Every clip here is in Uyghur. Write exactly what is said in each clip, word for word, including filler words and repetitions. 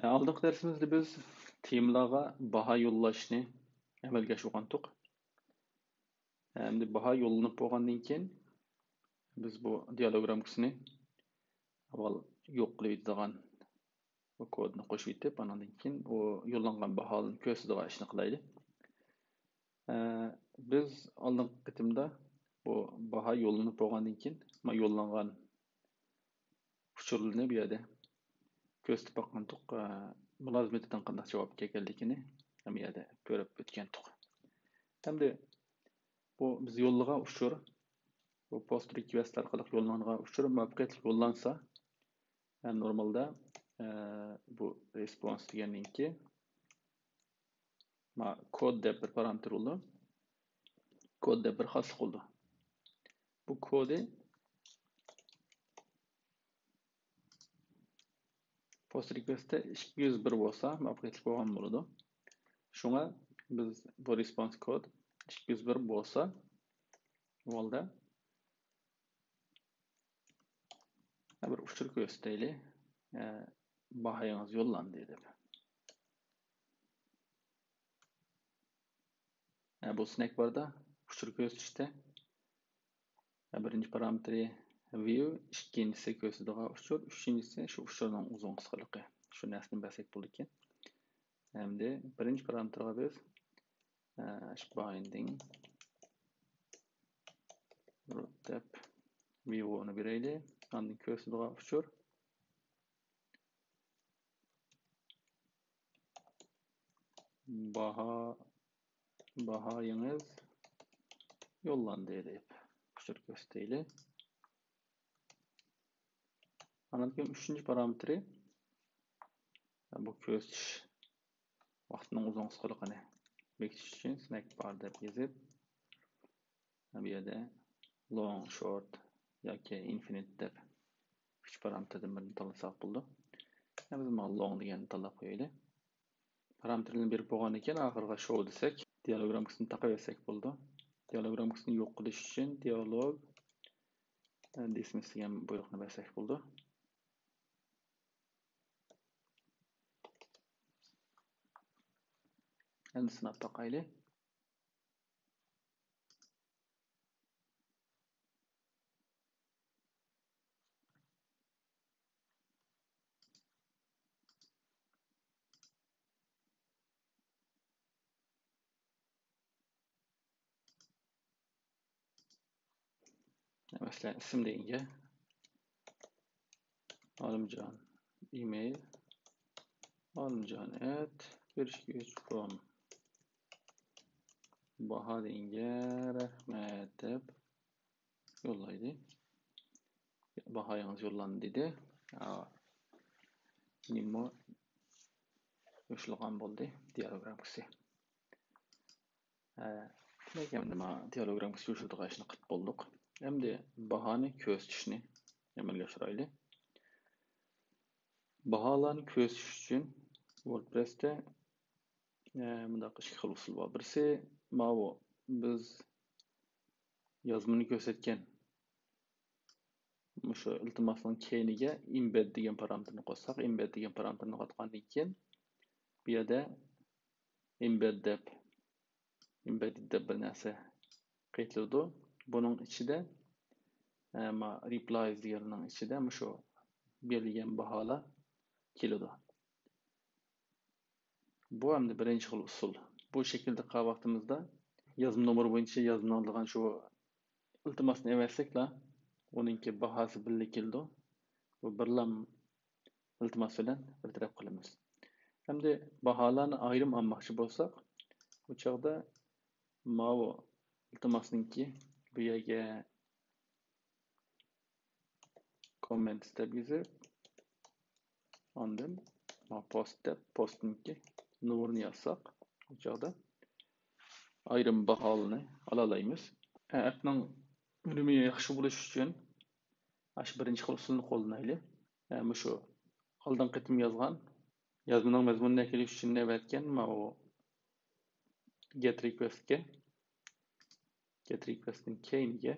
ئالدىنقى دەرسىمىزدە بىز تېمىلارغا باھا يوللاشنى ئەمەلگە ئاشۇرغانتۇق. ئەمدى باھا يوللىنىپ بولغاندىن كېيىن، بىز بۇ دىئالوگ رامكىسىنى ئاۋۋال يوق قىلىۋېتىدىغان بۇ كودنى قوشۇۋېتىپ، ئاندىن كېيىن ئۇ يوللانغان باھالارنى كۆرسىتىدىغان ئىشنى قىلايلى. ئە، بىز ئالدىنقى قېتىمدا بۇ باھا يوللىنىپ بولغاندىن كېيىن، ما يوللانغان ئۇچۇرلىرىنى بۇ يەردە كۆرسىتىپ باققانتۇق. ئە، مۇلازىمىتىدىن قانداق جاۋاب كەلگەنلىكىنى بۇ يەردە كۆرۈپ ئۆتكەنتۇق. ئەمدى بۇ بىز يوللىغان ئۇچۇر، بۇ پوست رىكۋېست ئارقىلىق يوللانغان ئۇچۇر مۇۋەپپەقىيەتلىك يوللانسا، ھەم نورمالدا، ئە، بۇ رېسپونس دېگەننىڭكى، ما، كود دەپ بىر پارامېتىر بولىدۇ. كود دەپ بىر خاسلىق بولىدۇ. بۇ كودى پوست رىكۋېستتە ئىككى يۈز بىر بولسا، مۇۋەپپەقىيەتلىك بولغان بولىدۇ. شۇڭا بىز بۇ رېسپونس كود ئىككى يۈز بىر بولسا، ئۇ ھالدا بىر ئۇچۇر كۆرسىتەيلى. ئە، باھايىڭىز يوللاندى دەپ. ئە، بۇ سنەك باردا ئۇچۇر كۆرسىتىشتە، ئە، بىرىنچى پارامېتىرى ۋىيۇ، ئىككىنچىسى كۆرسىتىدىغان ئۇچۇر، ئۈچىنچىسى شۇ ئۇچۇرنىڭ ئۇزۇن قىسقىلىقى. شۇ نەرسىنى بەرسەك بولىدىكەن. ئەمدى بىرىنچى پارامېتىرغا بىز، ئە، ئىش بايندىڭ روت دەپ ۋىيۇنى بېرەيلى. ئاندىن كۆرسىتىدىغان ئۇچۇر باھا، باھايىڭىز يوللاندى دەپ ئۇچۇر كۆرسىتەيلى. ئاندىن كېيىن ئۈچىنچى پارامېتىرى، بۇ كۆرسىتىش ۋاقتىنىڭ ئۇزۇن قىسقىلىقىنى بېكىتىش ئۈچۈن سنەك بار دەپ يېزىپ، بۇ يەردە لونگ، شورت ياكى ئىنفىنىت دەپ ئۈچ پارامېتىردىن بىرىنى تاللىساق بولىدۇ. بىز مانا لونگ دېگەننى تاللاپ قويايلى. پارامېتىرلىرىنى بېرىپ بولغاندىن كېيىن، ئاخىرىغا شو دېسەك، دىئالوگ رامكىسىنى تاقىۋەتسەك بولىدۇ. دىئالوگ رامكىسىنى يوق قىلىش ئۈچۈن دىئالوگ، ئە، دىسمىس دېگەن بۇيرۇقنى بەرسەك بولىدۇ. ئەمدى سىناپ باقايلى. مەسىلەن، ئىسىم دېگەنگە ئالىمجان، ئىمېيل ئالىمجان ئەت بىر ئىككى ئۈچ كوم. باھا دېگەنگە رەھمەت دەپ يوللايدۇ. باھايىڭىز يوللاندى دېدى. نېمە يوشۇرغان بولدى دىئالوگ رامكىسى. دېمەك، ئەمدى مانا دىئالوگ رامكىسى يوشۇرىدىغان ئىشنى قىلىپ بولدۇق. ئەمدى باھانى كۆرسىتىشنى ئەمەلگە ئاشۇرايلى. باھالارنى كۆرسىتىش ئۈچۈن ۋوردپرېستا، ئە، مۇنداق ئىككى خىل ئۇسۇل بار. بىرسى ماۋۇ، بىز يازمىنى كۆرسەتكەن مۇشۇ ئىلتىماسنىڭ كەينىگە ئېمبېد دېگەن پارامېتىرنى قوشساق، ئېمبېد دېگەن پارامېتىرنى قاتقاندىن كېيىن، بۇ يەردە ئېمبېد دەپ، ئېمبېددېد دەپ بىر نەرسە قېتىلىدۇ. بۇنىڭ ئىچىدە، ئە، ما، رىپلايز دېگەننىڭ ئىچىدە مۇشۇ بېرىلگەن باھالار كېلىدۇ. بۇ ئەمدى بىرىنچى خىل ئۇسۇل. بۇ شەكىلدە قىلغان ۋاقتىمىزدا يازما نومۇر بويىچە يازمىنى ئالىدىغان شۇ ئىلتىماسنى ئەۋەتسەكلا، ئۇنىڭكى باھاسى بىللە كېلىدۇ. بۇ بىرلا ئىلتىماس بىلەن بىر تەرەپ قىلىمىز. ئەمدى باھالارنى ئايرىم ئالماقچى بولساق، بۇ چاغدا ماۋۇ ئىلتىماسنىڭكى بۇ يەرگە كوممېنتس دەپ يېزىپ، ئاندىن ما پوست دەپ پوستنىڭكى نومۇرىنى يازساق، بۇ چاغدا ئايرىم باھالارنى ئالالايمىز. ئەپنىڭ ئۈنۈمى ياخشى بولۇش ئۈچۈن ئاشۇ بىرىنچى خىل ئۇسۇلنى قوللىنايلى. مۇشۇ ئالدىنقى قېتىم يازغان يازمىنىڭ مەزمۇنىنى ئەكېلىش ئۈچۈن ئەۋەتكەن ماۋۇ گېت رىكۋېستكە، گېت رىكۋېستتىن كەينىگە،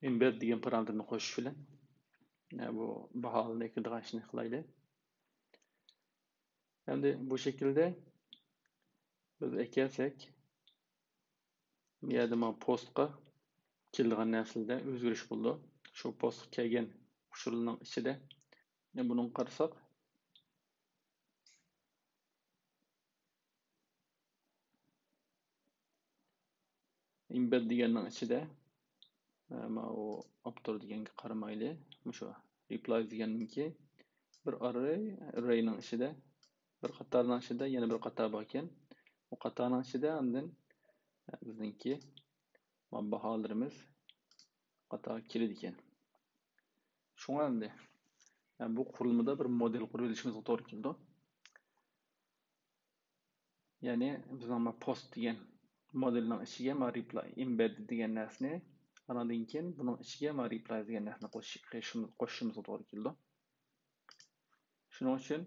embed دېگەن پارامېتىرنى قوشۇش بىلەن، ئە، بۇ باھالارنى كىرىدىغان ئىشنى قىلايلى. ئەمدى بۇ شەكىلدە بىز ئەكەلسەك، بۇ يەردە مانا پوستقا كېلىدىغان نەرسىلەردە ئۆزگىرىش بولىدۇ. شۇ پوستقا كەلگەن ئۇچۇرلارنىڭ ئىچىدە، بۇنىڭغا قارىساق، embed دېگەننىڭ ئىچىدە، ئە، ماۋۇ ئاپتور دېگەنگە قارىمايلى. مۇشۇ replies دېگەننىڭكى بىر ئاررەي، ئاررەينىڭ ئىچىدە، بىر قاتارنىڭ ئىچىدە يەنە بىر قاتار باركەن. ئۇ قاتارنىڭ ئىچىدە ئاندىن، ئە، بىزنىڭكى ما-، باھالىرىمىز قاتارغا كېلىدىكەن. شۇڭا ئەمدى، ئە، بۇ قۇرۇلمىدا بىر مودېل قۇرۇپ ئېلىشىمىزغا توغرا كېلىدۇ. يەنى بىزنىڭ ما پوست دېگەن مودېلنىڭ ئىچىگە ما reply، embed دېگەن نەرسىنى، ئاناندىن كېيىن بۇنىڭ ئىچىگە ما replies دېگەن نەرسىنى قوشۇش-، قوشۇشىمىز، قوشۇشىمىزغا توغرا كېلىدۇ. شۇنىڭ ئۈچۈن،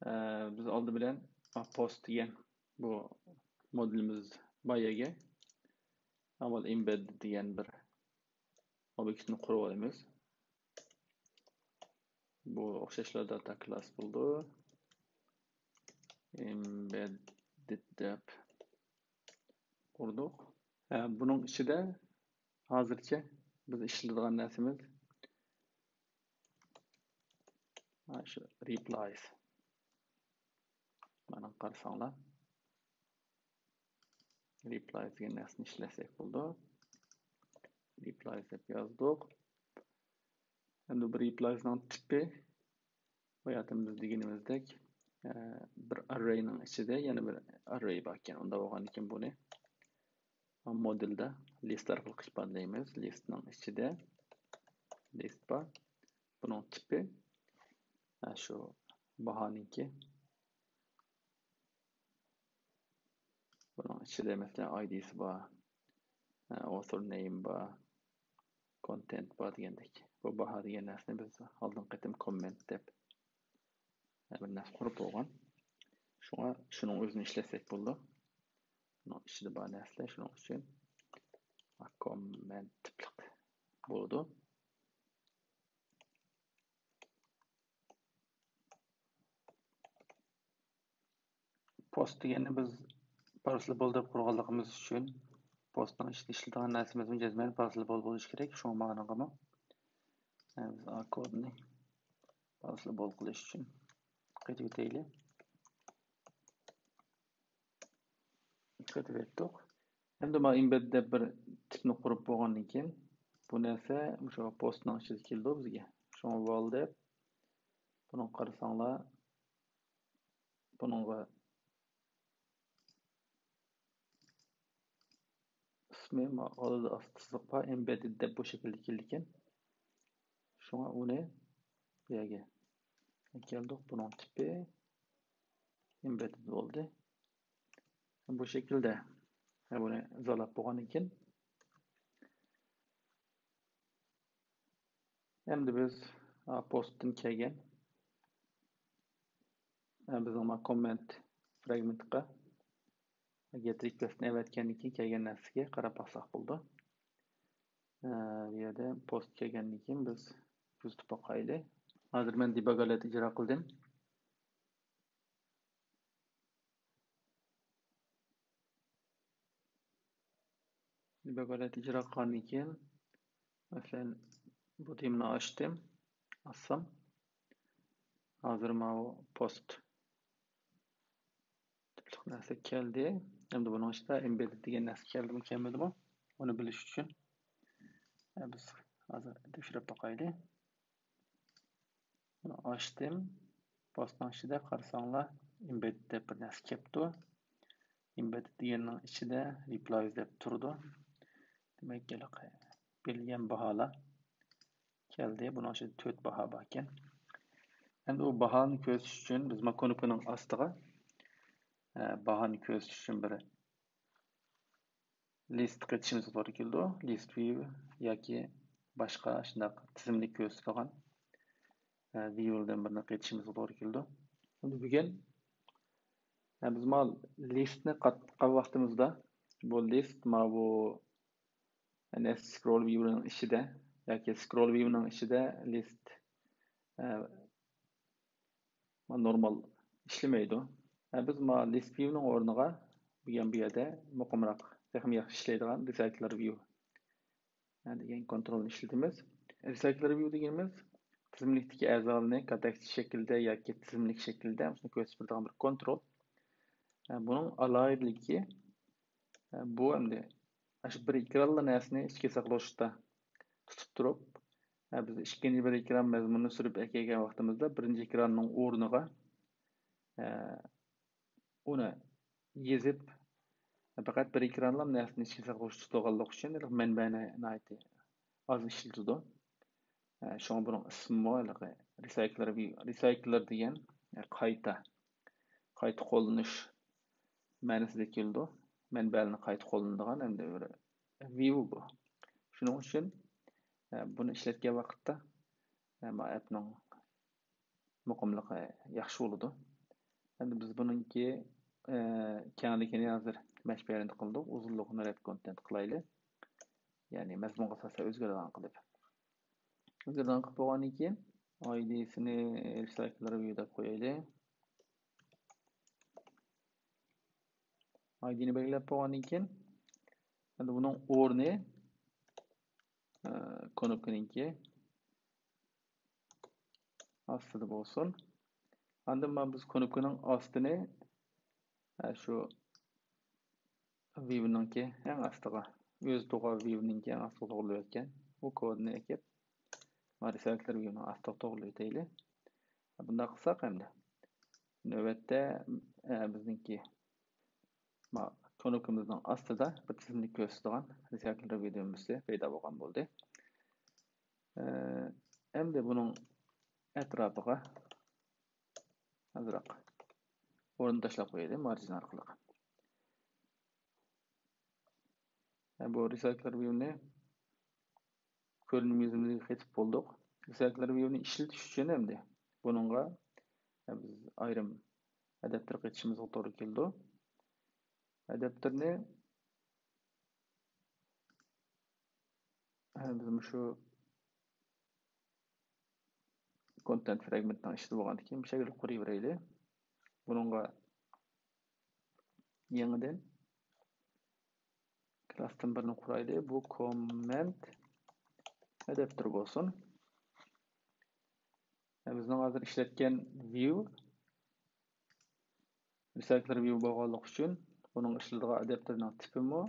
ئە، بىز ئالدى بىلەن ما پوست دېگەن بۇ مودېلىمىز بار يەرگە ئاۋۋال embed دېگەن بىر ئوبيېكتنى قۇرۇۋالىمىز. بۇ ئوخشاشلا داتا كلاس بولىدۇ. Embedded دەپ قۇردۇق. ھە، بۇنىڭ ئىچىدە ھازىرچە بىز ئىشلىتىدىغان نەرسىمىز، ھە، شۇ replies. مانا قارىساڭلار. Replies دېگەن نەرسىنى ئىشلەتسەك بولىدۇ. Replies دەپ يازدۇق. ئەمدى بۇ replies نىڭ تىپى، بۇ يەردە بىز دېگىنىمىزدەك، ئە، بىر ئاررەينىڭ ئىچىدە يەنە بىر ئاررەي بار ئىكەن. ئۇنداق بولغاندىكىن بۇنى مودېلدا list ئارقىلىق ئىپادىلەيمىز. List نىڭ ئىچىدە list بار. بۇنىڭ تىپى، ئە، شۇ باھانىڭكى. بۇنىڭ ئىچىدە، مەسىلەن، ئايدىسى بار، ئە، author name بار، content بار دېگەندەك. بۇ باھا دېگەن نەرسىنى بىز ئالدىنقى قېتىم comment دەپ، ئە، بىر نەرسە قۇرۇپ بولغان. شۇڭا شۇنىڭ ئۆزىنى ئىشلەتسەك بولىدۇ. بۇنىڭ ئىچىدە بار نەرسىلەر شۇنىڭ ئۈچۈن comment تىپلىق بولىدۇ. پوست دېگەننى بىز پارسېبل دەپ قۇرغانلىقىمىز ئۈچۈن، پوستنىڭ ئىچىدە ئىشلىتىدىغان نەرسىمىزمۇ جەزمەن پارسېبل بولۇشى كېرەك. شۇڭا مانا بۇنىڭغىمۇ، ئە، بىز ئا كودنى پارسېبل قىلىش ئۈچۈن قېتىۋېتەيلى. قېتىۋەتتۇق. ئەمدى مانا embed دەپ بىر تىپنى قۇرۇپ بولغاندىن كېيىن، بۇ نەرسە مۇشۇ پوستنىڭ ئىچىدە كېلىدۇ بىزگە. شۇڭا val دەپ، بۇنىڭغا قارىساڭلار، بۇنىڭغا ئىسمى، ما-، ئالدىدا ئاستا سىزىق بار، embedded دەپ بۇ شەكىلدە كېلىدىكەن. شۇڭا ئۇنى بۇ يەرگە ئەكەلدۇق. بۇنىڭ تىپى embedded بولدى. بۇ شەكىلدە. ھە، بۇنى ئىزاھلاپ بولغاندىن كېيىن، ئەمدى بىز، ئا، پوستتىن كەلگەن، ئە، بىزنىڭ ما كوممېنت فرېگمېنتقا گېت رىكۋېستنى ئەۋەتكەندىن كېيىن كەلگەن نەرسىگە قاراپ باقساق بولىدۇ. ئە، بۇ يەردە پوست كەلگەندىن كېيىن بىز كۆزىتىپ باقايلى. ھازىر مەن دېباگ ھالەتتە ئىجرا قىلدىم. دېباگ ھالەتتە ئىجرا قىلغاندىن كېيىن، مەسىلەن، بۇ تېمىنى ئاچتىم، ئاچسام، ھازىر ماۋۇ پوست تىپلىق نەرسە كەلدى. ئەمدى بۇنىڭ ئىچىدە embedded دېگەن نەرسە كەلدىمۇ، كەلمىدىمۇ؟ ئۇنى بىلىش ئۈچۈن، ئە، بىز ھازىر تەكشۈرۈپ باقايلى. بۇنى ئاچتىم. پوستنىڭ ئىچىدە قارىساڭلار، embedded دەپ بىر نەرسە كەپتۇ. Embedded دېگەننىڭ ئىچىدە replies دەپ تۇرىدۇ. دېمەك، ھېلىقى بېرىلگەن باھالار كەلدى. بۇنىڭ ئىچىدە تۆت باھا بار ئىكەن. ئەمدى بۇ باھانى كۆرسىتىش ئۈچۈن بىز ما كۇنۇپكىنىڭ ئاستىغا، ئە، باھانى كۆرسىتىش ئۈچۈن بىر لىست قېتىشىمىزغا توغرا كېلىدۇ. List view ياكى باشقا شۇنداق تىزىملىك كۆرسىتىدىغان، ئە، view-لاردىن بىرىنى قېتىشىمىزغا توغرا كېلىدۇ. ئەمدى بۈگۈن، ئە، بىز ما لىستنى قاتقان ۋاقتىمىزدا بۇ لىست ما بۇ نەرسە سكرول ۋىيۇنىڭ ئىچىدە ياكى سكرول ۋىيۇنىڭ ئىچىدە لىست نورمال ئىشلىمەيدۇ. بىز ما لىست ۋىيۇنىڭ ئورنىغا بۈگۈن بۇ يەردە مۇقىمراق، تېخىمۇ ياخشى ئىشلەيدىغان رىسايكلېر ۋىيۇ دېگەن كونترولنى ئىشلىتىمىز. رىسايكلېر ۋىيۇ دېگىنىمىز تىزىملىكتىكى ئەزالارنى كاتەكسى شەكلىدە ياكى تىزىملىك شەكلىدە مۇشۇنى كۆرسىتىپ بېرىدىغان بىر كونترول. بۇنىڭ ئالاھىدىلىكى، بۇ ئەمدى ئاشۇ بىر ئېكرانلا نەرسىنى ئىچىگە ساقلاشتا تۇتۇپ تۇرۇپ، بىز ئىككىنچى بىر ئېكران مەزمۇنىنى سۈرۈپ ئەكەلگەن ۋاقتىمىزدا بىرىنچى ئېكراننىڭ ئورنىغا ئۇنى يېزىپ، پەقەت بىر ئېكرانلا نەرسىنى ئىچىگە ساقلاشتا تۇتىدىغانلىقى ئۈچۈن مەنبەنى ناھايىتى ئاز ئىشلىتىدۇ. شۇڭا بۇنىڭ ئىسمىمۇ ھېلىقى رىسايكلېر ۋىيۇ، رىسايكلېر دېگەن قايتا، قايتا قوللىنىش مەنىسىدە كېلىدۇ. مەنبەلەرنى قايتا قوللىنىدىغان ھەمدە بىر ۋىيۇ بۇ. شۇنىڭ ئۈچۈن بۇنى ئىشلەتكەن ۋاقىتتا ئەپنىڭ مۇقىملىقى ياخشى بولىدۇ. ئەمدى بىز بۇنىڭكى كەڭلىكىنى ھازىر مەش پەرەنت قىلدۇق. ئۇزۇنلۇقىنى رەپ كونتېنت قىلايلى. يەنى مەزمۇنغا ئاساسەن ئۆزگىرىدىغان قىلىپ. ئۆزگىرىدىغان قىلىپ بولغاندىن كېيىن ئايدىسىنى رىسايكلېر ۋىيۇ دەپ قويايلى. ئايدىنى بەلگىلەپ بولغاندىن كېيىن ئەمدى بۇنىڭ ئورنى كۇنۇپكىنىڭكى ئاستىدا بولسۇن. ئاندىن مانا بىز كۇنۇپكىنىڭ ئاستىنى شۇ ۋىيۇنىڭكى ئەڭ ئاستىغا، ئۆزى تۇغان ۋىيۇنىڭكى ئەڭ ئاستىغا توغرىلىۋەتكەن. ئۇ كودنى ئەكىپ، مانا رىسايكلېر ۋىيۇنىڭ ئاستىغا توغرىلىۋېتەيلى. بۇنداق قىلساق ئەمدى نۆۋەتتە بىزنىڭكى كۇنۇپكىمىزنىڭ ئاستىدا بىر تىزىملىك كۆرسىتىدىغان رىسايكلېر ۋىيۇ دۈمبىسى پەيدا بولغان بولدى. ئەمدى بۇنىڭ ئەتراپىغا ئازراق ئورۇن تاشلاپ قويايلى، مارجىن ئارقىلىق. بۇ رىسايكلېر ۋىيۇنى كۆرۈنۈم يۈزىمىزگە قېتىپ بولدۇق. رىسايكلېر ۋىيۇنى ئىشلىتىش ئۈچۈن ئەمدى بۇنىڭغا بىز ئايرىم ئاداپتېر قېتىشىمىزغا توغرا كېلىدۇ. ئاداپتېرنى بىز مۇشۇ كونتېنت فرېگمېنتنىڭ ئىچىدە بولغاندىكىن بۇ شەكىلدە قۇرۇۋېرەيلى. بۇنىڭغا يېڭىدىن كلاستىن بىرنى قۇرايلى. بۇ كوممېنت ئاداپتېر بولسۇن. بىزنىڭ ھازىر ئىشلەتكەن ۋىيۇ رىسايكلېر ۋىيۇ بولغانلىقى ئۈچۈن بۇنىڭ ئىشلىتىدىغان ئاداپتېرنىڭ تىپىمۇ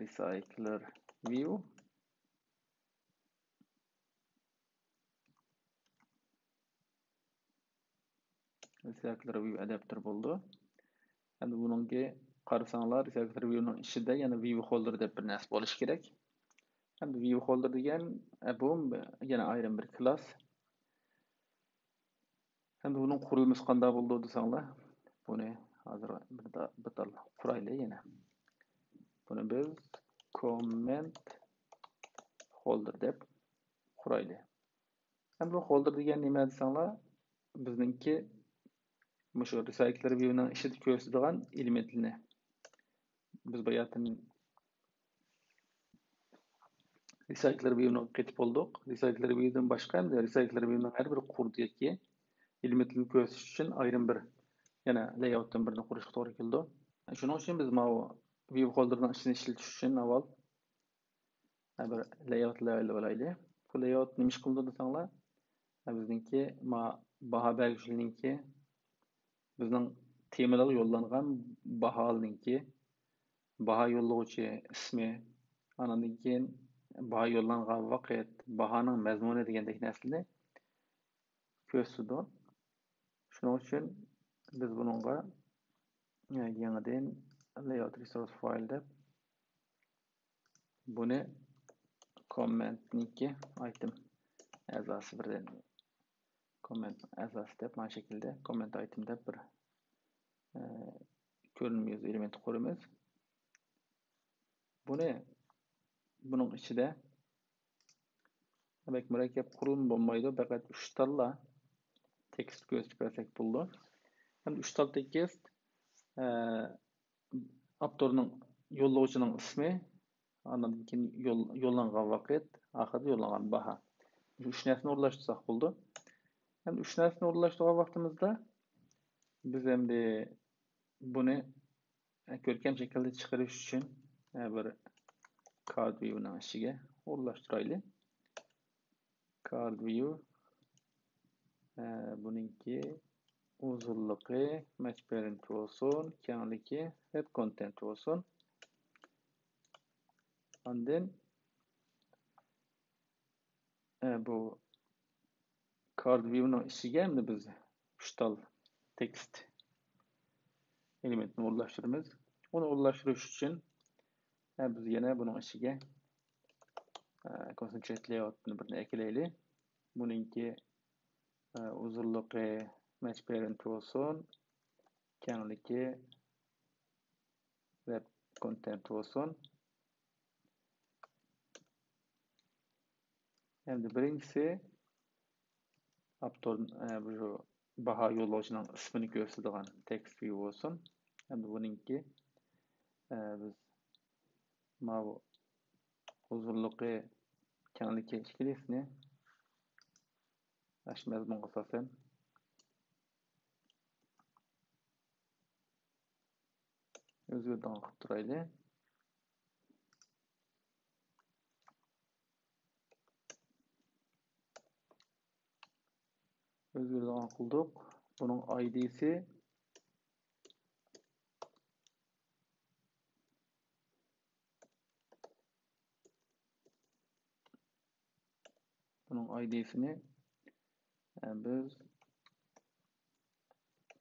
رىسايكلېر ۋىيۇ. رىسايكلېر ۋىيۇ ئاداپتېر بولىدۇ. ئەمدى بۇنىڭكى قارىساڭلار، رىسايكلېر ۋىيۇنىڭ ئىچىدە يەنە ۋىيۇ فولدېر دەپ بىر نەرسە بولۇشى كېرەك. ئەمدى ۋىيۇ فولدېر دېگەن بۇ يەنە ئايرىم بىر كلاس. ئەمدى بۇنىڭ قۇرۇلمىسى قانداق بولىدۇ دېسەڭلار، بۇنى ھازىر بىر تا-، بىر تال قۇرايلى يەنە. بۇنى بىز كوممېنت فولدېر دەپ قۇرايلى. ئەمدى بۇ فولدېر دېگەن نېمە دېسەڭلار، بىزنىڭكى مۇشۇ رىسايكلېر ۋىيۇنىڭ ئىچىدە كۆرسىتىدىغان ئېلېمېنتلىرىنى بىز باياتىن رىسايكلېر ۋىيۇنى قېتىپ بولدۇق. رىسايكلېر ۋىيۇدىن باشقا ئەمدى رىسايكلېر ۋىيۇنىڭ ھەر بىر قۇرىدىكى ئېلېمېنتلىرىنى كۆرسىتىش ئۈچۈن ئايرىم بىر يەنە لەيئاۋۇتتىن بىرنى قۇرۇشقا توغرا كېلىدۇ. شۇنىڭ ئۈچۈن بىز ماۋۇ ۋىيۇ فولدېرنىڭ ئىچىنى ئىشلىتىش ئۈچۈن ئاۋۋال بىر لەيئاۋۇت لەۋەللىۋالايلى. بۇ لەيئاۋۇت نېمە ئىش قىلىدۇ دېسەڭلار، بىزنىڭكى ما-، باھا بەرگۈچىنىڭكى بىزنىڭ تېمىلارغا يوللانغان باھانىڭكى باھا يوللىغۇچى ئىسمى، ئانىڭدىن كېيىن باھا يوللانغان ۋاقىت، باھانىڭ مەزمۇنى دېگەندەك نەرسىلەرنى كۆرسىتىدۇ. شۇنىڭ ئۈچۈن بىز بۇنىڭغا يېڭىدىن layout resource file دەپ بۇنى كوممېنتنىڭكى ئايتېم ئەزاسى بىردىن كوممېنت ئەزاسى دەپ مانا شەكىلدە كوممېنت ئايتېم دەپ بىر كۆرۈنۈم يۈزى ئېلېمېنت قۇرىمىز. بۇنى بۇنىڭ ئىچىدە بەك مۇرەككەپ قۇرۇلما بولمايدۇ، پەقەت ئۈچ تاللا تېكىست كۆرسىتىپ بەرسەك بولىدۇ. ھەم ئۈچ تال تېكىست ئاپتورنىڭ، يوللىغۇچىنىڭ ئىسمى، ئاندىن كېيىن يول-، يوللانغان ۋاقىت، ئاخىرىدا يوللانغان باھا. شۇ ئۈچ نەرسىنى ئورۇنلاشتۇرساق بولىدۇ. ھەم ئۈچ نەرسىنى ئورۇنلاشتۇرغان ۋاقتىمىزدا بىز ئەمدى بۇنى كۆركەم شەكىلدە چىقىرىش ئۈچۈن بىر كارد ۋىيۇنىڭ ئىچىگە ئورۇنلاشتۇرايلى. كارد ۋىيۇ، بۇنىڭكى ئۇزۇنلۇقى مەچ پېرېنت بولسۇن، كەڭلىكى رەپ كونتېنت بولسۇن. ئاندىن ئە، بۇ كارد ۋىيۇنىڭ ئىچىگە ئەمدى بىز ئۈچ تال تېكىست ئېلېمېنتنى ئورۇنلاشتۇرىمىز. ئۇنى ئورۇنلاشتۇرۇش ئۈچۈن، ئە، بىز يەنە بۇنىڭ ئىچىگە، ئە، كونسېنترەيت لەيئاۋۇتنى بىرنى ئەكىلەيلى. بۇنىڭكى، ئە، ئۇزۇنلۇقى مەچ پېرېنت بولسۇن، كەڭلىكى رەپ كونتېنت بولسۇن. ئەمدى بىرىنچىسى ئاپتور، ئە، بۇ باھا يوللىغۇچىنىڭ ئىسمىنى كۆرسىتىدىغان تېكىست ۋىيۇ بولسۇن. ئەمدى بۇنىڭكى، ئە، بىز ماۋۇ ئۇزۇنلۇقى، كەڭلىكى ئىككىلىسىنى ئاشۇ مەزمۇنغا ئاساسەن ئۆزگىرىدىغان قىلىپ تۇرايلى. ئۆزگىرىدىغان قىلدۇق. بۇنىڭ ئايدىسى بۇنىڭ ئايدىسىنى، ئە، بىز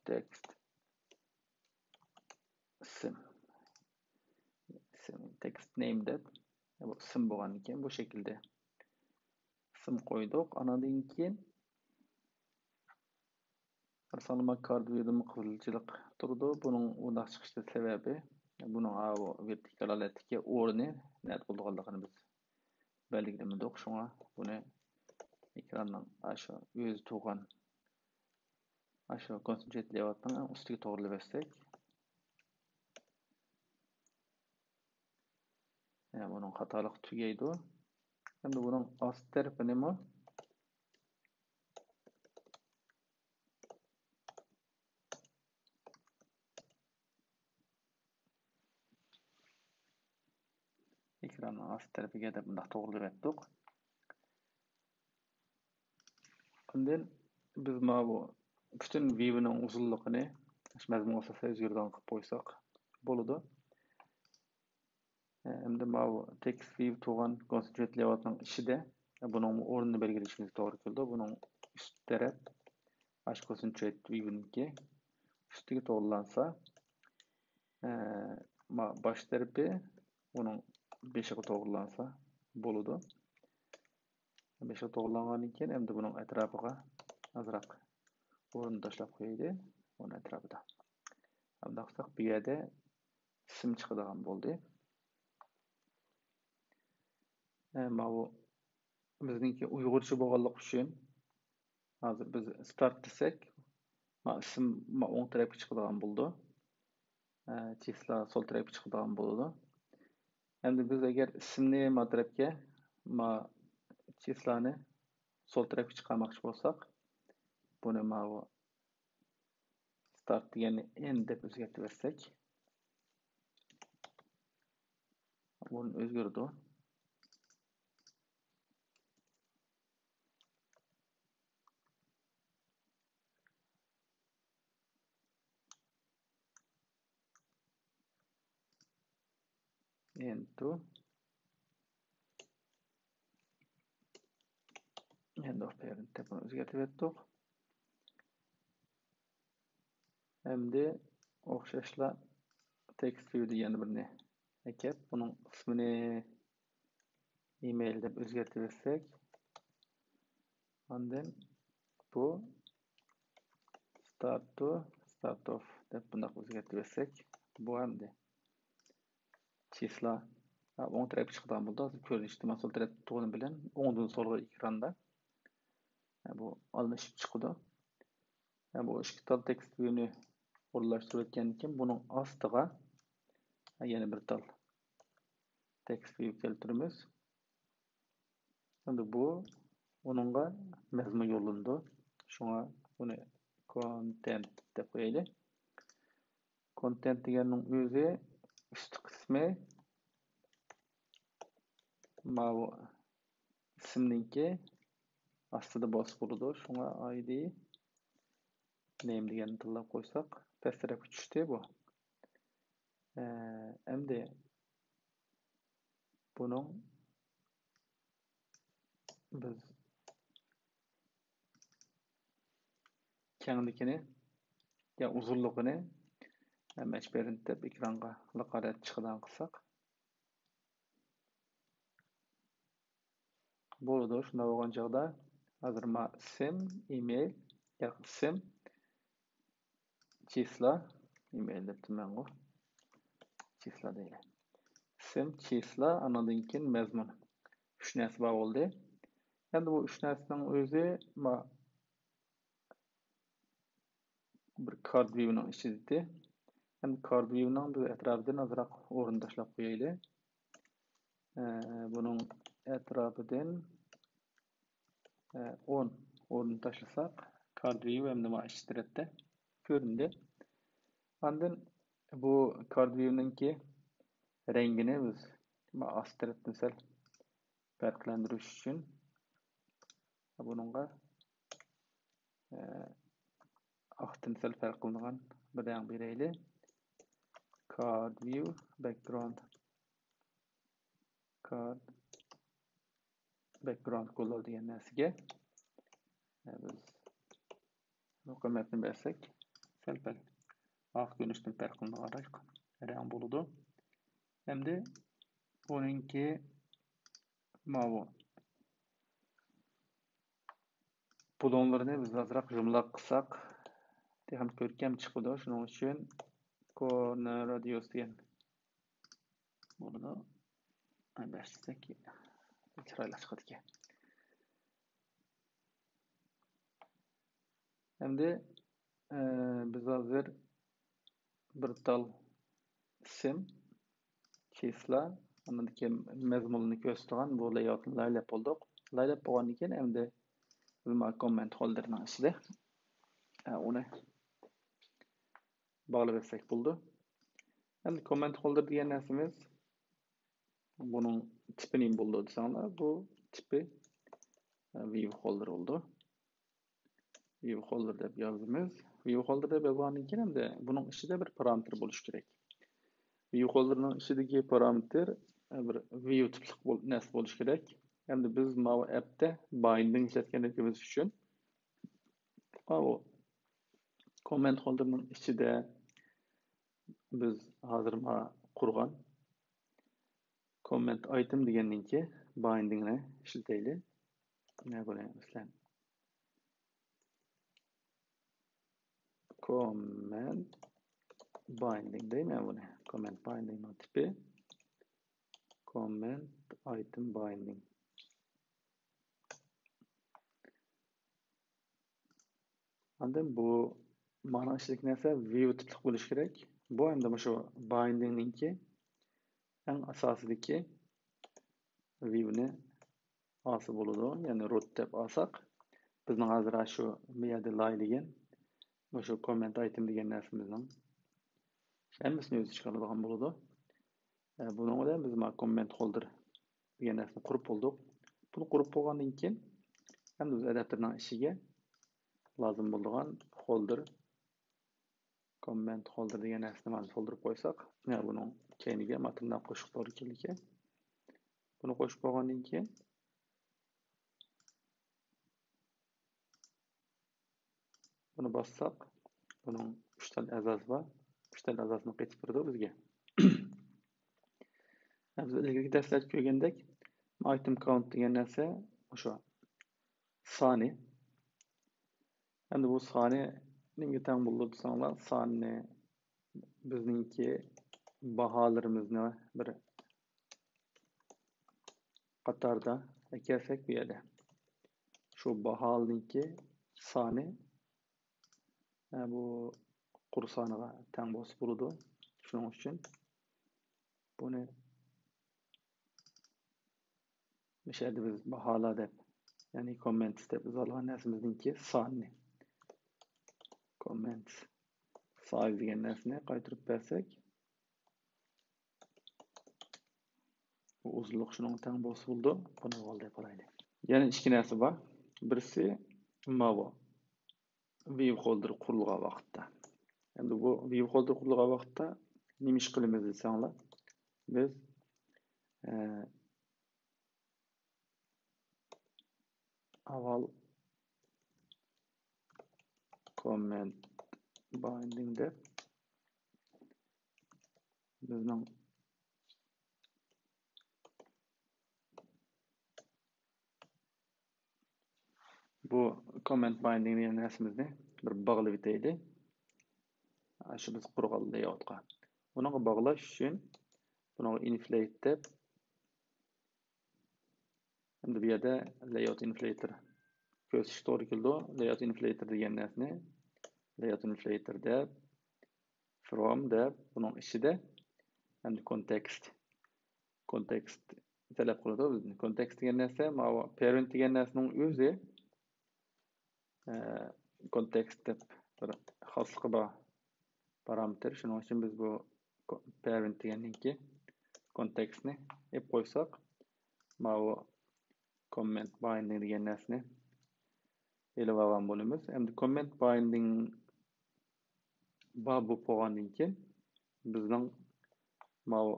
تېكىست ئىسىم، ئىسىم، تېكىست نېيم دەپ، بۇ ئىسىم بولغاندىن كېيىن بۇ شەكىلدە ئىسىم قويدۇق. ئاناندىن كېيىن بىر سانلىما كارد ۋىيۇدىمۇ قىزىلچىلىق تۇرىدۇ. بۇنىڭ ئۇنداق چىقىشى سەۋەبى، بۇنىڭ ئاۋۇ ۋېرتىكال ھالەتتىكى ئورنى نەدە بولىدىغانلىقىنى بىز بەلگىلىمىدۇق. شۇڭا بۇنى ئېكراننىڭ ئاشۇ ئۆزى تۇغان، ئاشۇ كونسېنترەيت لەيئاۋۇتنىڭ ئەڭ ئۈستىگە توغرىلىۋەتسەك، يەنە بۇنىڭ خاتالىقى تۈگەيدۇ. ئەمدى بۇنىڭ ئاست تەرىپىنىمۇ ئېكراننىڭ ئاستى تەرىپىگە دەپ مۇنداق توغرىلىۋەتتۇق. ئاندىن بىز ماۋۇ پۈتۈن ۋىيۇنىڭ ئۇزۇنلۇقىنى مەزمۇنغا ئاساسەن ئۆزگىرىدىغان قىلىپ قويساق بولىدۇ. ئەمدى ماۋۇ تېكىست ۋىيۇ تۇغان كونسېنترەيت لەيئاۋۇتنىڭ ئىچىدە بۇنىڭ ئورنىنى بەلگىلىشىمىز توغرا كېلىدۇ. بۇنىڭ ئۈست تەرەپ ئاشۇ كونسېنترەيت ۋىيۇنىڭكى ئۈستىگە توغرىلانسا، ئە، ما-، باش تەرىپى ئۇنىڭ بېشىغا توغرىلانسا بولىدۇ. بېشىغا توغرىلانغاندىن كېيىن ئەمدى بۇنىڭ ئەتراپىغا ئازراق ئورۇن تاشلاپ قويايلى، ئۇنىڭ ئەتراپىدا. ئۇنداق قىلساق بۇ يەردە ئىسىم چىقىدىغان بولدى. ئە، ماۋۇ بىزنىڭكى ئۇيغۇرچە بولغانلىقى ئۈچۈن ھازىر بىز ستارت دېسەك، ما ئىسىم ما ئوڭ تەرەپكە چىقىدىغان بولىدۇ. ئە، چىسلا سول تەرەپكە چىقىدىغان بولىدۇ. ئەمدى بىز ئەگەر ئىسىمنى ما تەرەپكە، ما چىسلانى سول تەرەپكە چىقارماقچى بولساق، بۇنى ماۋۇ ستارت دېگەننى ئېن دەپ ئۆزگەرتىۋەتسەك، ئورۇن ئۆزگىرىدۇ. End to end of parent دەپ بۇنى ئۆزگەرتىۋەتتۇق. ئەمدى ئوخشاشلا تېكىست ۋىيۇدا يەنە بىرنى ئەكەپ، بۇنىڭ ئىسمىنى ئىمېيل دەپ ئۆزگەرتىۋەتسەك، ئاندىن بۇ start to start of دەپ بۇنداق ئۆزگەرتىۋەتسەك، بۇ ئەمدى چىسلا ئوڭ تەرەپكە چىقىدىغان بولدى. ھازىر كۆرۈنۈشتە مەن سول تەرەپتە تۇرغىنى بىلەن ئوڭدىن سولغا ئېكراندا بۇ ئالمىشىپ چىقىدۇ. بۇ ئىككى تال تېكىست ۋىيۇنى ئورۇنلاشتۇرۇۋەتكەندىن كېيىن بۇنىڭ ئاستىغا يەنە بىر تال تېكىست ۋىيۇ كەلتۈرىمىز. ئەمدى بۇ ئۇنىڭغا مەزمۇن يوللىنىدۇ. شۇڭا بۇنى كونتېنت دەپ قويايلى. كونتېنت دېگەننىڭ ئۆزى ئۈستى قىسمى ماۋۇ ئىسىمنىڭكى ئاستىدا بولسا بولىدۇ. شۇڭا ئايدى نېيم دېگەننى تاللاپ قويساق، پەس تەرەپكە چۈشتى بۇ. ئە، ئەمدى بۇنىڭ بىز كەڭلىكىنى يا ئۇزۇنلۇقىنى مەجبۇرىي دەپ ئېكرانغا لىقارەت چىقىدىغان قىلساق بولىدۇ. شۇنداق بولغان چاغدا ھازىر ما ئىسىم، ئىمېيل، ياق ئىسىم، چىسلا، ئىمېيل دەپتىمەنغۇ. چىسلا دەيلى. ئىسىم، چىسلا، ئانىڭدىن كېيىن مەزمۇن. ئۈچ نەرسە بار بولدى. ئەمدى بۇ ئۈچ نەرسىنىڭ ئۆزى ما بىر كارت ۋىيۇنىڭ ئىچىدىتى. ئەمدى كارت ۋىيۇنىڭ بىز ئەتراپىدىن ئازراق ئورۇن تاشلاپ قويايلى. ئە، بۇنىڭ ئەتراپىدىن ئون ئورۇن تاشلىساق، كارت ۋىيۇ ئەمدى مانا ئىچ تەرەپتە كۆرۈندى. ئاندىن بۇ كارت ۋىيۇنىڭكى رەڭگىنى بىز مانا ئاستى تەرەپتىن سەل پەرقلەندۈرۈش ئۈچۈن بۇنىڭغا ئاقتىن سەل پەرق قىلىدىغان بىر رەڭ بېرەيلى. كارت ۋىيۇ بەكگراۋۇند، كارت بەكگراۋۇند كولور دېگەن نەرسىگە بىز بۇ قىممەتنى بەرسەك، سەل پەل ئارقا كۆرۈنۈشتىن پەرق قىلىدىغان رەڭ بولىدۇ. ئەمدى بۇنىڭكى ماۋۇ بۇلۇڭلىرىنى بىز ئازراق يۇمىلاق قىلساق، تېخىمۇ كۆركەم چىقىدۇ. شۇنىڭ ئۈچۈن كورنر رادىيۇس دېگەن بولىدۇ. بەرسەك چىرايلىق چىقىدىكەن. ئەمدى، ئە، بىز ھازىر بىر تال ئىسىم، چىسلا، ئاندىن كېيىن مەزمۇننى كۆرسىتىدىغان بۇ لەيئاۋۇتنى لايىھەلەپ بولدۇق. لايىھەلەپ بولغاندىن كېيىن ئەمدى بىز مانا كوممېنت خولدېرنىڭ ئىچىدە، ئە، ئۇنى باغلىۋەتسەك بولىدۇ. ئەمدى كوممېنت خولدېر دېگەن نەرسىمىز بۇنىڭ تىپى نېمە بولىدۇ دېسەڭلار، بۇ تىپى، ئە، ۋىيۇ خولدېر بولىدۇ. ۋىيۇ خولدېر دەپ يازىمىز. ۋىيۇ خولدېر دەپ يازغاندىن كېيىن ئەمدى بۇنىڭ ئىچىدە بىر پارامېتىر بولۇشى كېرەك. ۋىيۇ خولدېرنىڭ ئىچىدىكى پارامېتىر، ئە، بىر ۋىيۇ تىپلىق بول-، نەرسە بولۇشى كېرەك. ئەمدى بىز ماۋۇ ئەپتە بايندىڭ ئىشلەتكەنلىكىمىز ئۈچۈن، ماۋۇ كوممېنت خولدېرنىڭ ئىچىدە بىز ھازىر ما قۇرغان كوممېنت ئايتېم دېگەننىڭكى بايندىڭنى ئىشلىتەيلى. مانا بۇنى، مەسىلەن، كوممېنت بايندىڭ دەيمەن بۇنى. كوممېنت بايندىڭنىڭ تىپى كوممېنت ئايتېم بايندىڭ. ئاندىن بۇ مانا ئىچىدىكى نەرسە ۋىيۇ تىپلىق بولۇشى كېرەك. بۇ ئەمدى مۇشۇ بايندىڭنىڭكى ئەڭ ئاساسىدىكى ۋىيۇنى ئالسا بولىدۇ. يەنى روت دەپ ئالساق، بىزنىڭ ھازىر شۇ بۇ يەردە لايىھەلىگەن مۇشۇ كوممېنت ئايتېم دېگەن نەرسىمىزنىڭ ھەممىسىنى ئۆز ئىچىگە ئالىدىغان بولىدۇ. ئە، بۇنىڭ بىلەن بىز مانا كوممېنت خولدېر دېگەن نەرسىنى قۇرۇپ بولدۇق. بۇنى قۇرۇپ بولغاندىن كېيىن، ئەمدى بىز ئاداپتېرنىڭ ئىچىگە لازىم بولىدىغان خولدېر، كوممېنت خولدېر دېگەن نەرسىنى مانا سولدۇرۇپ قويساق، يا بۇنىڭ كەينىگە ماتىرناق قوشۇپ بولىدىكەن. بۇنى قوشۇپ بولغاندىن كېيىن، بۇنى باسساق، بۇنىڭ ئۈچ تال ئەزاسى بار. ئۈچ تال ئەزاسىنى قېتىپ بېرىدۇ بىزگە. بىز ئىلگىرىكى دەرسلەردە كۆرگەندەك، ئايتېم كاونت دېگەن نەرسە مۇشۇ سانى. ئەمدى بۇ سانى نېمىگە تەڭ بولىدۇ دېسەڭلار، سانى بىزنىڭكى باھالىرىمىزنى بىر قاتاردا ئەكەلسەك بۇ يەردە. شۇ باھالىنىڭكى سانى، ئە، بۇ قۇر سانىغا تەڭ بولسا بولىدۇ. شۇنىڭ ئۈچۈن بۇنى مۇشۇ يەردە بىز باھالار دەپ، يەنى comments دەپ ئىزاھلىغان نەرسىمىزنىڭكى سانىنى، comments size دېگەن نەرسىنى قايتۇرۇپ بەرسەك، بۇ ئۇزۇنلۇق شۇنىڭغا تەڭ بولسا بولىدۇ. بۇنى ئالدى قىلايلى. يەنە ئىككى نەرسە بار. بىرسى ماۋۇ view folder قۇرۇلغان ۋاقىتتا. ئەمدى بۇ view folder قۇرۇلغان ۋاقىتتا نېمە ئىش قىلىمىز دېسەڭلار، بىز، ئە، ئاۋۋال comment binding دەپ بىزنىڭ بۇ comment binding دېگەن نەرسىمىزنى بىر باغلىۋېتەيلى. شۇ بىز قۇرغان layoutقا. ئۇنىڭغا باغلاش ئۈچۈن بۇنىڭغا inflate دەپ، ئەمدى بۇ يەردە layout inflator كۆرسىتىش توغرا كېلىدۇ. Layout inflator دېگەن نەرسىنى layout inflator دەپ، from دەپ، بۇنىڭ ئىچىدە ئەمدى context، context تەلەپ قىلىدۇ بىزدىن. Context دېگەن نەرسە ماۋۇ parent دېگەن نەرسىنىڭ ئۆزى، ئە، context دەپ بىر خاسلىقى بار پارامېتىر. شۇنىڭ ئۈچۈن بىز بۇ parent دېگەننىڭكى context نى ئېلىپ قويساق، ماۋۇ comment binding دېگەن نەرسىنى ئېلىپ ئالغان بولىمىز. ئەمدى comment binding بار بولۇپ قالغاندىن كېيىن بىزنىڭ ماۋۇ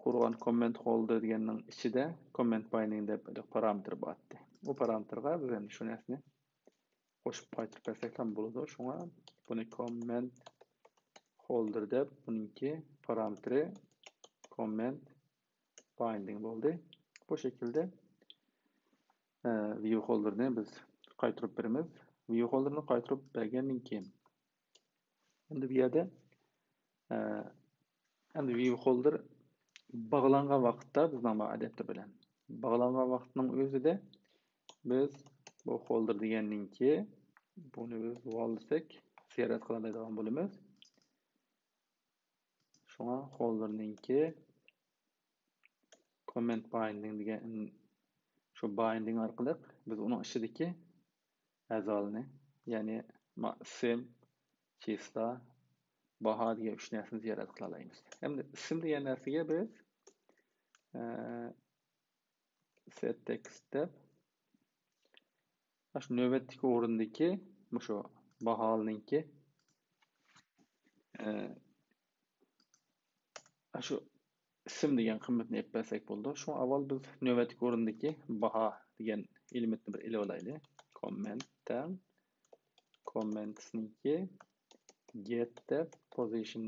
قۇرغان comment holder دېگەننىڭ ئىچىدە comment binding دەپ بىر پارامېتىر بار ئىدى. ئۇ پارامېتىرغا بىز ئەمدى شۇ نەرسىنى قوشۇپ قايتۇرۇپ بەرسەكلا بولىدۇ. شۇڭا بۇنى comment holder دەپ، بۇنىڭكى پارامېتىرى comment binding بولدى. بۇ شەكىلدە، ئە، view holder نى بىز قايتۇرۇپ بېرىمىز. View holder نى قايتۇرۇپ بەرگەندىن كېيىن، ئەمدى بۇ يەردە، ئە، ئەمدى view holder باغلانغان ۋاقىتتا بىزنىڭ بۇ ئاداپتېر بىلەن باغلانغان ۋاقىتنىڭ ئۆزىدە بىز بۇ holder دېگەننىڭكى بۇنى بىز val دېسەك زىيارەت قىلالايدىغان بولىمىز. شۇڭا holder نىڭكى comment binding دېگەن شۇ binding ئارقىلىق بىز ئۇنىڭ ئىچىدىكى ئەزالىنى، يەنى ما-، ئىسىم، چىسلا، باھا دېگەن ئۈچ نەرسىنى زىيارەت قىلالايمىز. ئەمدى ئىسىم دېگەن نەرسىگە بىز، ئە، set text دەپ، مۇشۇ نۆۋەتتىكى ئورۇندىكى مۇشۇ باھانىڭكى، ئە، شۇ ئىسىم دېگەن قىممىتىنى ئېلىپ بەرسەك بولىدۇ. شۇڭا ئاۋۋال بىز نۆۋەتتىكى ئورۇندىكى باھا دېگەن ئېلېمېنتنى بىر ئېلىپ ئالايلى. Comment تەڭ comments نىڭكى get دەپ position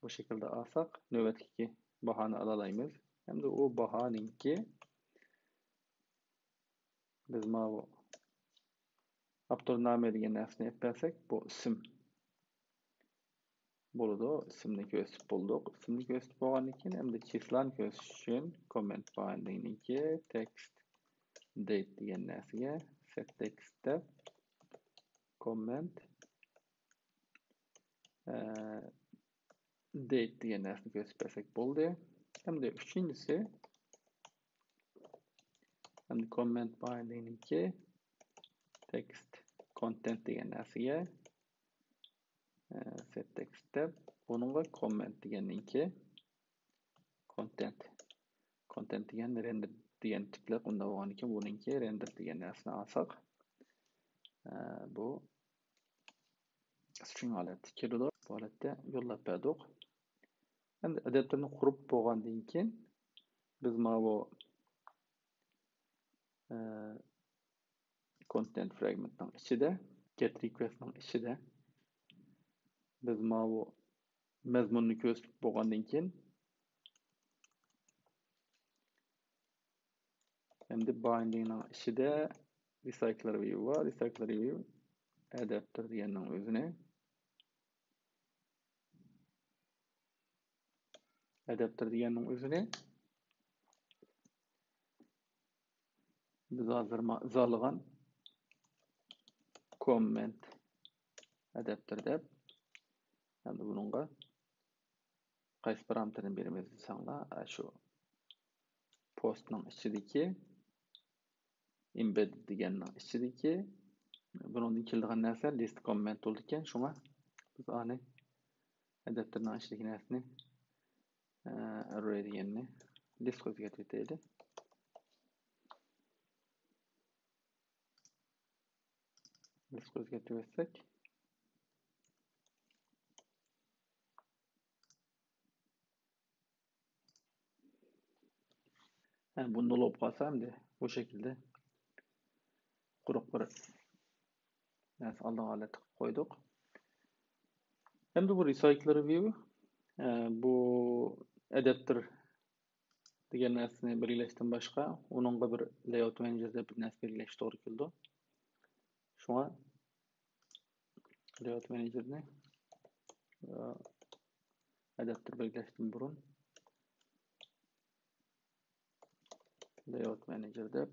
بۇ شەكىلدە ئالساق، نۆۋەتتىكى باھانى ئالالايمىز. ئەمدى ئۇ باھانىڭكى بىز ماۋۇ ئاپتور نامى دېگەن نەرسىنى ئېلىپ بەرسەك، بۇ ئىسىم بولىدۇ. ئىسىمنى كۆرسىتىپ بولدۇق. ئىسىمنى كۆرسىتىپ بولغاندىن كېيىن، ئەمدى چىسلانى كۆرسىتىش ئۈچۈن comment binding نىڭكى text date دېگەن نەرسىگە set text دەپ comment، ئە، date دېگەن نەرسىنى كۆرسىتىپ بەرسەك بولدى. ئەمدى ئۈچىنچىسى، ئەمدى comment binding نىڭكى text content دېگەن نەرسىگە، ئە، set text دەپ، بۇنىڭغا comment دېگەننىڭكى content، content دېگەن render دېگەن تىپلىق، ئۇنداق بولغاندىكىن بۇنىڭكى render دېگەن نەرسىنى ئالساق، ئە، بۇ string ھالەتتە كىرىدۇ. بۇ ھالەتتە يوللاپ بەردۇق. ئەمدى ئاداپتېرنى قۇرۇپ بولغاندىن كېيىن، بىز ماۋۇ، ئە، content fragment نىڭ ئىچىدە، get request نىڭ ئىچىدە بىز ماۋۇ مەزمۇننى كۆرسىتىپ بولغاندىن كېيىن، ئەمدى binding نىڭ ئىچىدە recycler view بار. Recycler view adapter دېگەننىڭ ئۆزىنى، adapter دېگەننىڭ ئۆزىنى بىز ھازىر ما-، ئىزاھلىغان comment adapter دەپ، ئەمدى بۇنىڭغا قايسى پارامېتىرنى بېرىمىز دېسەڭلار، ئاشۇ پوستنىڭ ئىچىدىكى، ئېمبېددېد دېگەننىڭ ئىچىدىكى، بۇنىڭدىن كېلىدىغان نەرسە لىست كوممېنت بولىدىكەن. شۇڭا بىز ئانى ئاداپتېرنىڭ ئىچىدىكى نەرسىنى، ئە، ئەررەي دېگەننى لىستقا ئۆزگەرتىۋېتەيلى. لىستقا ئۆزگەرتىۋەتسەك. ھە، بۇ نول بولۇپ قالسا ئەمدى بۇ شەكىلدە قۇرۇق بىر نەرسە ئالدىغا ھالەتتە قويدۇق. ئەمدى بۇ رىسايكلېر ۋىيۇ، ئە، بۇ ئاداپتېر دېگەن نەرسىنى بەلگىلەشتىن باشقا، ئۇنىڭغا بىر لەيئاۋۇت مېنېجېر دەپ بىر نەرسە بەلگىلەش توغرا كېلىدۇ. شۇڭا لەيئاۋۇت مېنېجېرنى، ئە، ئاداپتېر بەلگىلەشتىن بۇرۇن لەيئاۋۇت مېنېجېر دەپ،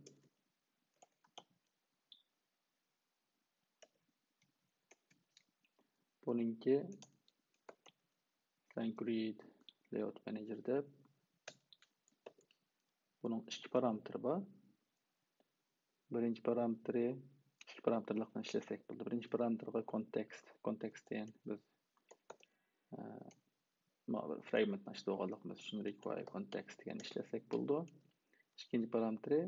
بۇنىڭكى سەنكرېيت لەيئاۋۇت مېنېجېر دەپ، بۇنىڭ ئىككى پارامېتىرى بار. بىرىنچى پارامېتىرى، ئىككى پارامېتىرلىقنى ئىشلەتسەك بولىدۇ. بىرىنچى پارامېتىرغا كونتېكست، كونتېكست دېگەن بىز، ئە، مانا بىر فرېگمېنتنى ئاچىدىغانلىقىمىز ئۈچۈن require context دېگەننى ئىشلەتسەك بولىدۇ. ئىككىنچى پارامېتىرى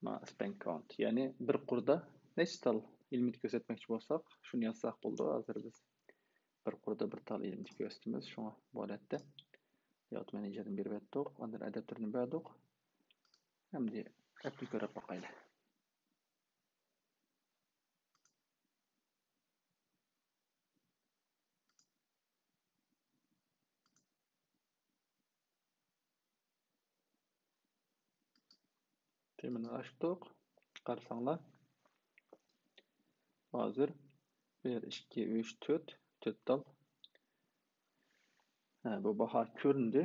مانا span count، يەنى بىر قۇردا نەچچە تال ئېلېمېنت كۆرسەتمەكچى بولساق، شۇنى يازساق بولىدۇ. ھازىر بىز بىر قۇردا بىر تال ئېلېمېنت كۆرسىتىمىز. شۇڭا بۇ ھالەتتە لەيئاۋۇت مېنېجېرنى بېرىپ ئەتتۇق، ئاندىن ئاداپتېرنى بەردۇق. ئەمدى ئەپنى كۆرۈپ باقايلى. تېرمىنال ئاچتۇق. قارىساڭلار، ھازىر بىر، ئىككى، ئۈچ، تۆت، تۆت تال، ھە، بۇ باھا كۆرۈندى.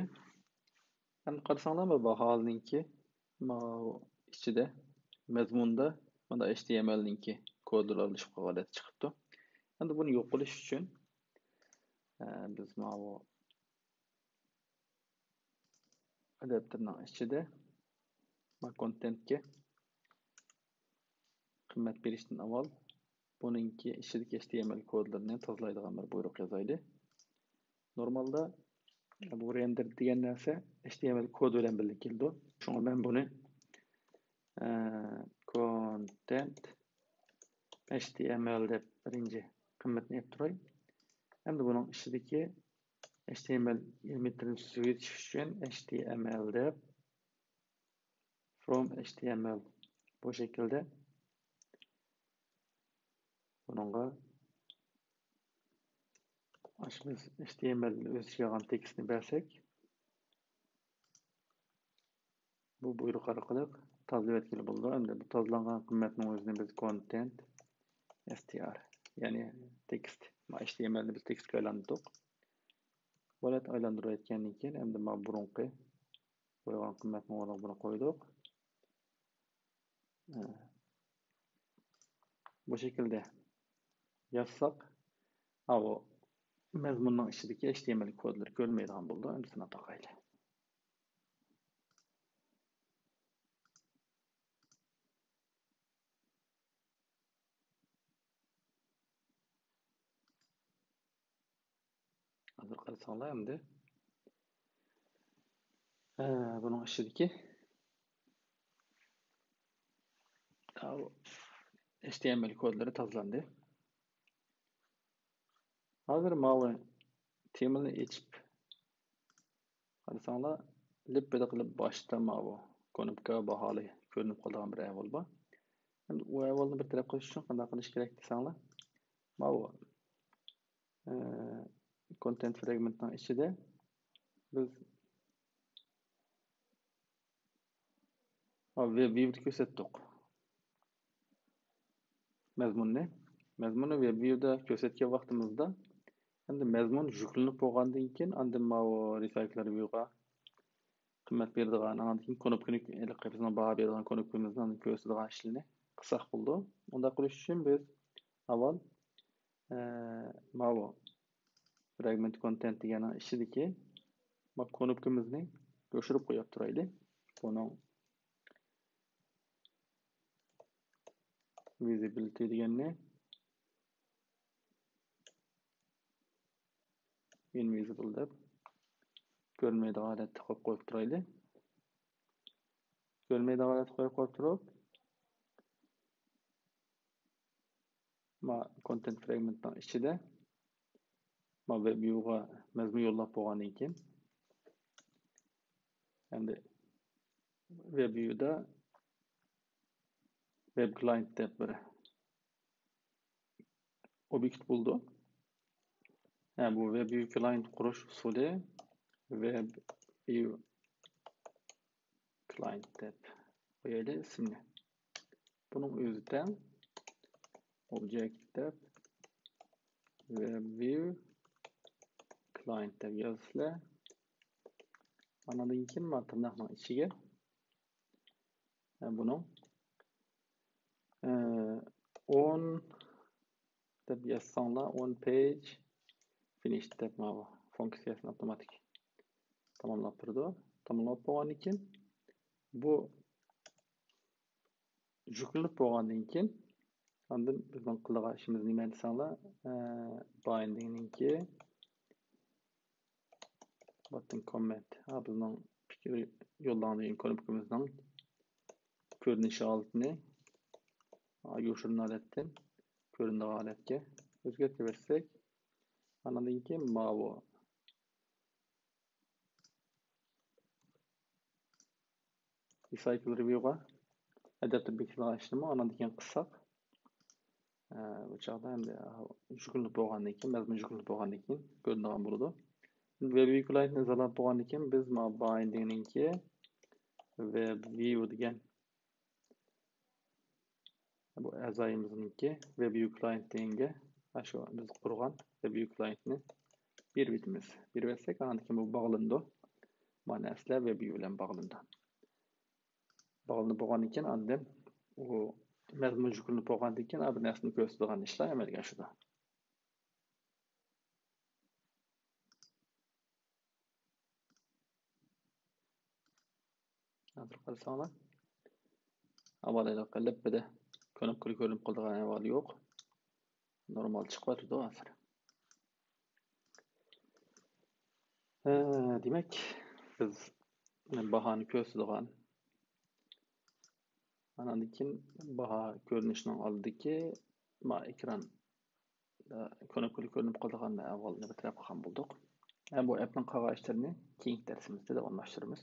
ئەمدى قارىساڭلار، بۇ باھالارنىڭكى ماۋۇ ئىچىدە، مەزمۇندا مانا ھەيچ تى ئېم ئېل نىڭكى كودلىرى ئارىلىشىپ قالغان ھالەتتە چىقىپتۇ. ئەمدى بۇنى يوق قىلىش ئۈچۈن، ئە، بىز ماۋۇ ئاداپتېرنىڭ ئىچىدە ما كونتېنتكە قىممەت بېرىشتىن ئاۋۋال بۇنىڭكى ئىچىدىكى ھەيچ تى ئېم ئېل كودلىرىنى تازىلايدىغان بىر بۇيرۇق يازايلى. نورمالدا بۇ رېندېر دېگەن نەرسە ھەيچ تى ئېم ئېل كود بىلەن بىللە كېلىدۇ. شۇڭا مەن بۇنى، ئە، كونتېنت ھەيچ تى ئېم ئېل دەپ بىرىنچى قىممەتنى ئېلىپ تۇراي. ئەمدى بۇنىڭ ئىچىدىكى ھەيچ تى ئېم ئېل ئېلېمېنتلىرىنى سۈزۈۋېتىش ئۈچۈن ھەيچ تى ئېم ئېل دەپ from H T M L بۇ شەكىلدە. بۇنىڭغا ئاشۇ بىز H T M L ئۆز ئىچىگە ئالغان تېكىستنى بەرسەك، بۇ بۇيرۇق ئارقىلىق تازىلىۋەتكىلى بولىدۇ. ئەمدى بۇ تازىلانغان قىممەتنىڭ ئۆزىنى بىز content str، يەنى تېكىست، ما H T M L نى بىز تېكىستكە ئايلاندۇردۇق. بۇ ھالەتتە ئايلاندۇرۇۋەتكەندىن كېيىن، ئەمدى ما بۇرۇنقى قويغان قىممەتنىڭ ئورنىغا بۇنى قويدۇق. بۇ شەكىلدە يازساق، ئاۋۇ مەزمۇننىڭ ئىچىدىكى H T M L كودلىرى كۆرۈنمەيدىغان بولىدۇ. ئەمدى سىناپ باقايلى. ھازىر قارىساڭلار ئەمدى، ئە، بۇنىڭ ئىچىدىكى، ئاۋۇ، H T M L كودلىرى تازىلاندى. ھازىر ماۋۇ تېمىنى ئېچىپ قارىساڭلار، لىپپىدە قىلىپ باشتا ماۋۇ كۇنۇپكا باھالى كۆرۈنۈپ قالىدىغان بىر ئەھۋال بار. ئەمدى ئۇ ئەھۋالنى بىر تەرەپ قىلىش ئۈچۈن قانداق قىلىش كېرەك دېسەڭلار، ماۋۇ، ئە، كونتېنت فرېگمېنتنىڭ ئىچىدە بىز ۋېب ۋىيۇدا كۆرسەتتۇق مەزمۇننى. مەزمۇننى ۋېب ۋىيۇدا كۆرسەتكەن ۋاقتىمىزدا، ئەمدى مەزمۇن يۈكلىنىپ بولغاندىن كېيىن، ئاندىن ماۋۇ رىسايكلېر ۋىيۇغا قىممەت بېرىدىغان، ئاندىن كېيىن كۇنۇپكىنى، ھېلىقى بىزنىڭ باھا بېرىدىغان كۇنۇپكىمىزنى ئاندىن كۆرسىتىدىغان ئىشلارنى قىلساق بولىدۇ. ئۇنداق قىلىش ئۈچۈن بىز ئاۋۋال، ئە، ماۋۇ فرېگمېنت كونتېنت دېگەننىڭ ئىچىدىكى ما كۇنۇپكىمىزنى يوشۇرۇپ قويۇپ تۇرايلى. بۇنىڭ ۋىزىبىلىتى دېگەننى ئىنۋىزىبىل دەپ كۆرۈنمەيدىغان ھالەتتە قويۇپ، قويۇپ تۇرايلى. كۆرۈنمەيدىغان ھالەتتە قويۇپ، قويۇپ تۇرۇپ، ما كونتېنت فرېگمېنتنىڭ ئىچىدە ما ۋېب ۋىيۇغا مەزمۇن يوللاپ بولغاندىن كېيىن، ئەمدى ۋېب ۋىيۇدا ۋېب كلاينت دەپ بىر ئوبيېكت بولىدۇ. ھە، بۇ ۋېب ۋىيۇ كلاينت قۇرۇش ئۇسۇلى ۋېب ۋىيۇ كلاينت دەپ قويايلى ئىسمىنى. بۇنىڭ ئۆزى تەڭ ئوبيېكت دەپ ۋېب ۋىيۇ كلاينت دەپ يازىسىلەر. ئاندىن كېيىن ما تىرناقنىڭ ئىچىگە، ھە، بۇنىڭ ئون دەپ يازساڭلار، ئون پېيج فىنىش دەپ ماۋۇ فۇنكسىيەسىنى ئاپتوماتىك تاماملاپ تۇرىدۇ. تاماملاپ بولغاندىن كېيىن، بۇ يۈكلىنىپ بولغاندىن كېيىن، ئاندىن بىزنىڭ قىلىدىغان ئىشىمىز نېمە دېسەڭلار، بايندىڭنىڭكى باتتىن كوممېنت. ھا، بىزنىڭ پىكىر يوللاڭ دېگەن كونۇپكىمىزنىڭ كۆرۈنۈش ھالىتىنى، ھا، يوشۇرۇن ھالەتتىن كۆرۈنىدىغان ھالەتكە ئۆزگەرتىۋەتسەك، ئاندىن كېيىن ماۋۇ رىسايكل رېۋىيۇغا ئاداپتېر بېكىتىدىغان ئىشنىمۇ ئاندىن كېيىن قىلساق، ئە، بۇ چاغدا ئەمدى يۈكلىنىپ بولغاندىن كېيىن، مەزمۇن يۈكلىنىپ بولغاندىن كېيىن كۆرۈنىدىغان بولىدۇ. ۋېب ۋىيۇ كلاينتنى ئىزاھلاپ بولغاندىن كېيىن، بىز ما بايندىڭنىڭكى ۋېب ۋىيۇ دېگەن بۇ ئەزايىمىزنىڭكى ۋېب ۋىيۇ كلاينت دېگەنگە، ئاشۇ بىز قۇرغان ۋېب ۋىيۇ كلاينتنى بېرىۋېتىمىز. بېرىۋەتسەك، ئاندىن كېيىن بۇ باغلىنىدۇ. ما نەرسىلەر ۋېب ۋىيۇ بىلەن باغلىنىدۇ. باغلىنىپ بولغاندىن كېيىن، ئاندىن ئۇ مەزمۇن يۈكلىنىپ بولغاندىن كېيىن، بىر نەرسىنى كۆرسىتىدىغان ئىشلار ئەمەلگە ئاشىدۇ. ھازىر قارىساڭلار، ئاۋۋال ھېلىقى لىپپىدە كۆرۈنۈپ، كۆرۈنۈپ قالىدىغان ئەھۋال يوق. نورمال چىقىۋاتىدۇ ھازىر. ھە، دېمەك، بىز باھانى كۆرسىتىدىغان، ئاندىن كېيىن باھا كۆرۈنۈشىنىڭ ئالدىدىكى ما ئېكران كۆرۈنۈپ، كۆرۈنۈپ قالىدىغان ئەھۋالنى بىر تەرەپ قىلغان بولدۇق. ھەم بۇ ئەپنىڭ قالغان ئىشلىرىنى كېيىنكى دەرسىمىزدە داۋاملاشتۇرىمىز.